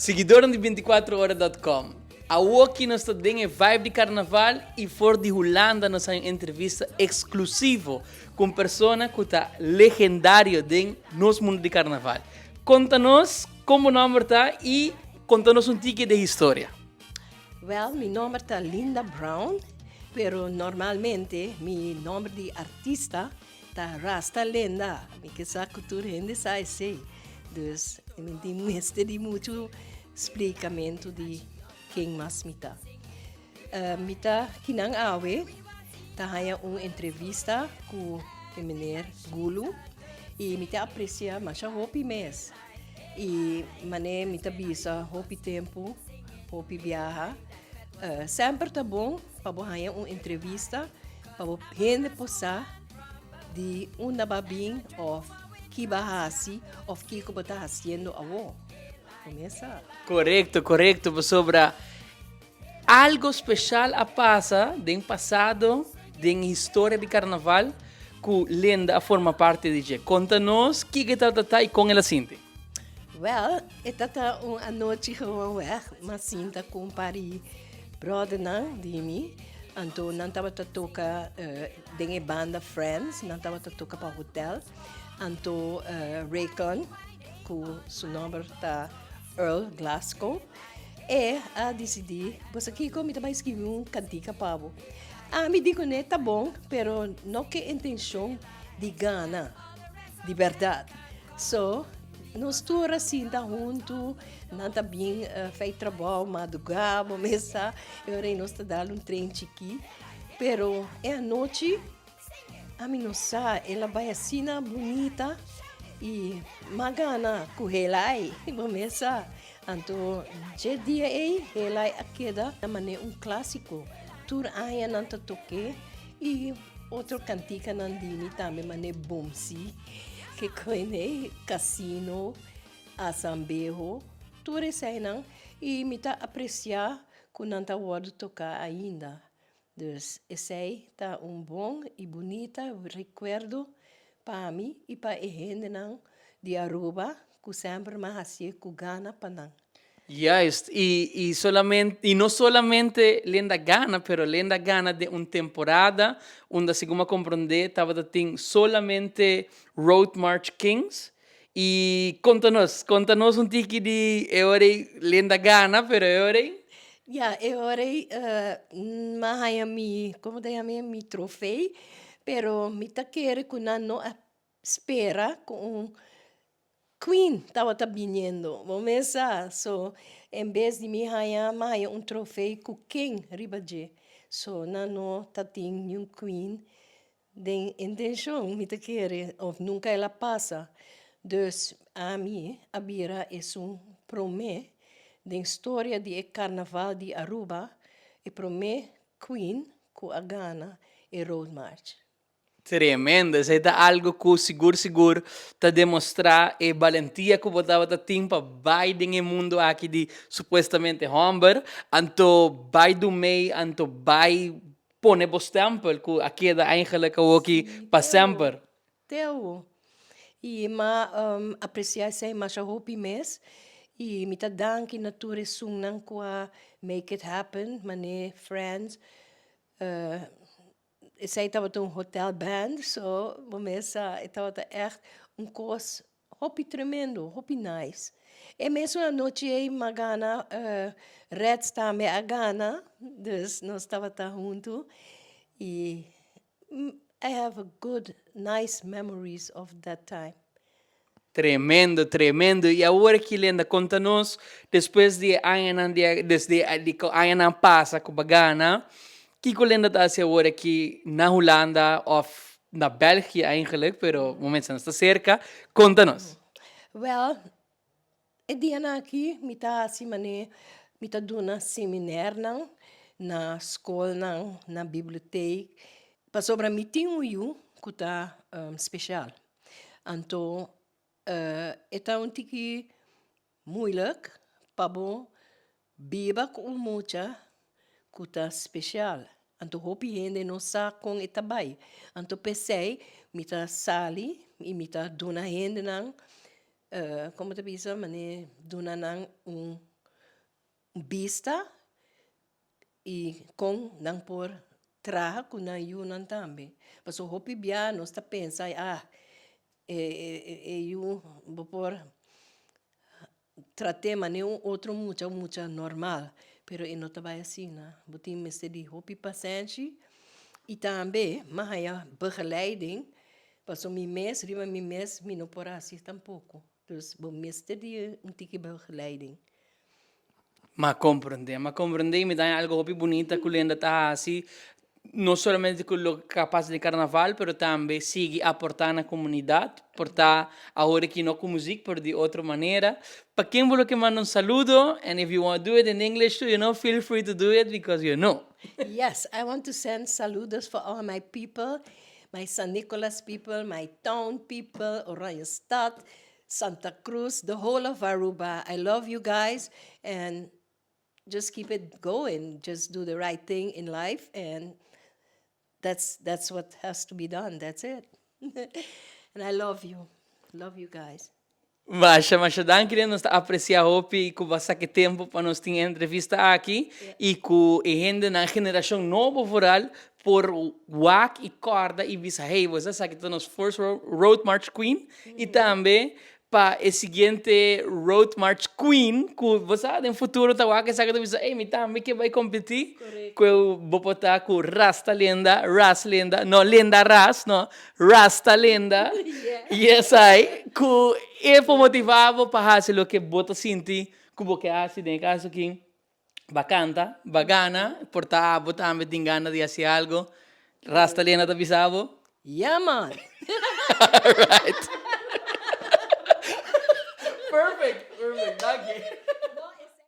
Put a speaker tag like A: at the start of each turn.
A: Siguidornan di 24ora.com, awoki nos ta den e vibe di carnaval y for di Hulanda nos hay un entrevista exclusivo cu un persona cu ta legendario den nos mundo di carnaval. Conta nos con bo nomber ta y conta nos un tiki de historia.
B: Wel, mi nomber ta Linda Brown, pero normalmente mi nomber di artista Ta Rasta Lenda, mi ke sa ku tur hende sa esei. Dus mi tin mester di muchu splikamentu di ken mas mi ta. Mi ta kinan awe ta haña un entrevista ku e meneer Gulu i mi ta apresia masha hopi mes. I manera mi ta bisa hopi tempu, hopi biaha, semper ta bon pa bo haña un entrevista Pa bo hende por sa di unda bo a bin of ki bo a hasi of kiko bo ta hasiendo awo. Bo mes sa.
A: Korekto, korekto, pasobra algo speshal a pasa den pasado den historia di karnaval ku Linda a forma parti di dje. Konta nos kiko e tabata ta i kon el a sinti.
B: Wel, e tabata un anochi gewoonweg, m'a sinta ku un par di bròdernan di mi. Anto nan tabata toka den e banda Friends, nan tabata toka pa hotel. Anto Raycon, ku su nòmber ta Earl Glasgow, e a disidí, Bo sa kiko, mi ta bai skibi un kantika pa bo. Ami di kuné, Ta bon, pero no ke intenshon di gana, di bèrdat. So, nos tur a sinta huntu, nan ta bin fei trabou madrugá, bo mes sa, e ora ei nos ta dal un tren chikí. Pero e anochi, ami no sa, el a bai asina bunita i m'a gana ku Helai, bo mes sa. Anto dje dia ei Helai a keda manera un klásiko, tur aña nan ta tok'é i otro kantikanan di mi tambe manera Bomsi. Ke koe casino, asambeho, tur eseinan y mi ta aprecia cu nan ta wordo toca ainda. Dus esei ta un bon y bunita recuerdo pa mi y pa e hendenan di Aruba cu semper mi a hacié cu gana pa nan.
A: Juist, y y solamente y no solamente Lenda gana, pero Lenda gana den un temporada unda segun mi a comprende tabata tin solamente Road March Kings y conta nos, conta nos un tiki di e ora ey Lenda gana, pero e ora ey.
B: Ya, e ora ey mi a haya mi, como ta yama e, mi trofee, pero mi ta kere cu nan no a spera cu un Queen tabata biniendo, bo mes sa, so en bes di mi haña, mi a haña un trofee ku ken riba dje. So nan no ta tin niun queen den intenshon, mi ta kere, of nunka el a pasa. Dus ami a bira esun promé den storia di e karnaval di Aruba, e promé queen ku a gana e roadmarch.
A: Tremendo, esei ta algo ku sigur sigur ta demostrá e balentia ku bo tabata tin pa bai den e mundu aki di supuestamente hòmber, anto bai dumei, anto bai pone bo stèmpel ku a keda eigenlijk awoki pa semper.
B: Teo, i m'a apresiá esei masha hopi mes i mi ta danki na tur esunnan ku a make it happen, manera friends, Esei tabata un hotel band, so bo mes sa e tabata ègt un kos hopi tremendo, hopi nice. E mesun anochi ei m'a gana, Reds tambe a gana, dus nos tabata huntu i I have a good, nice memories of that time.
A: Tremendo, tremendo. I awor aki Lenda, konta nos despues di e añanan di e desde di ku añanan pasa ku bo a gana, kiko Lenda ta hasi awor aki na Hulanda òf na België eigenlijk, pero bo mester nos ta serka, konta nos.
B: Wèl, e dianan aki mi ta hasi manera mi ta duna seminèrnan na skolnan, na bibliotek, pasobra mi tin un yu ku ta spesial. Anto e ta un tiki moeilijk pa bo biba ku un mucha ku ta spesial. Anto hopi hende no sa kon e ta bai. Anto p'esei mi ta sali i mi ta duna hendenan, komo ta bisa, manera duna nan un. un bista i kon nan por traha ku nan yunan tambe. Pasobra hopi bia nos ta pensa, ah, e yu bo por trat'é manera un otro mucha, un mucha normal, pero e no ta bai asina. Bo tin mester di hopi pasenshi i tambe mi a haña begeleiding pasobra mi mes riba mi mes mi no por hasi tampoko. Dus bo mester di un tiki begeleiding.
A: M'a comprende, m'a comprende y mi ta haña algo hopi bunita cu Lenda ta haci, no solamente cu lo capaz den carnaval, pero tambe sigui aporta na comunidad, por ta awor aki no cu muziek, pero di otro manera. Pa ken bo lo ke manda un saludo, and if you want to do it in English too, you know, feel free to do it because you know.
B: Yes, I want to send saludos for all my people, my San Nicolas people, my town people, Oranjestad, Santa Cruz, the whole of Aruba. I love you guys and just keep it going. Just do the right thing in life and that's what has to be done. That's it. And I love you. Love you guys.
A: Masha, masha danki Lenda, nos ta aprecia hopi cu bo a saca e tempo pa nos tin e entrevista aki y cu e hendenan generacion nobo vooral por wak y corda y bisa hey bo sa esaki ta nos first road march queen y tambe pa e siguiente road march queen cu bo sa den futuro ta wak esaki ta bisa ey mi tambe ke bay competi cu bo por ta cu Rasta Lenda, Ras Lenda, no Lenda Ras no, Rasta Lenda, yes ai, cu e por motiva bo pa haci loke bo ta sinti cu bo ke haci den e caso aki. Ba canta, ba gana, por ta abo tambe tin gana di haci algo. Rasta Lena ta bisa bo?
B: Yeah man!
A: Alright.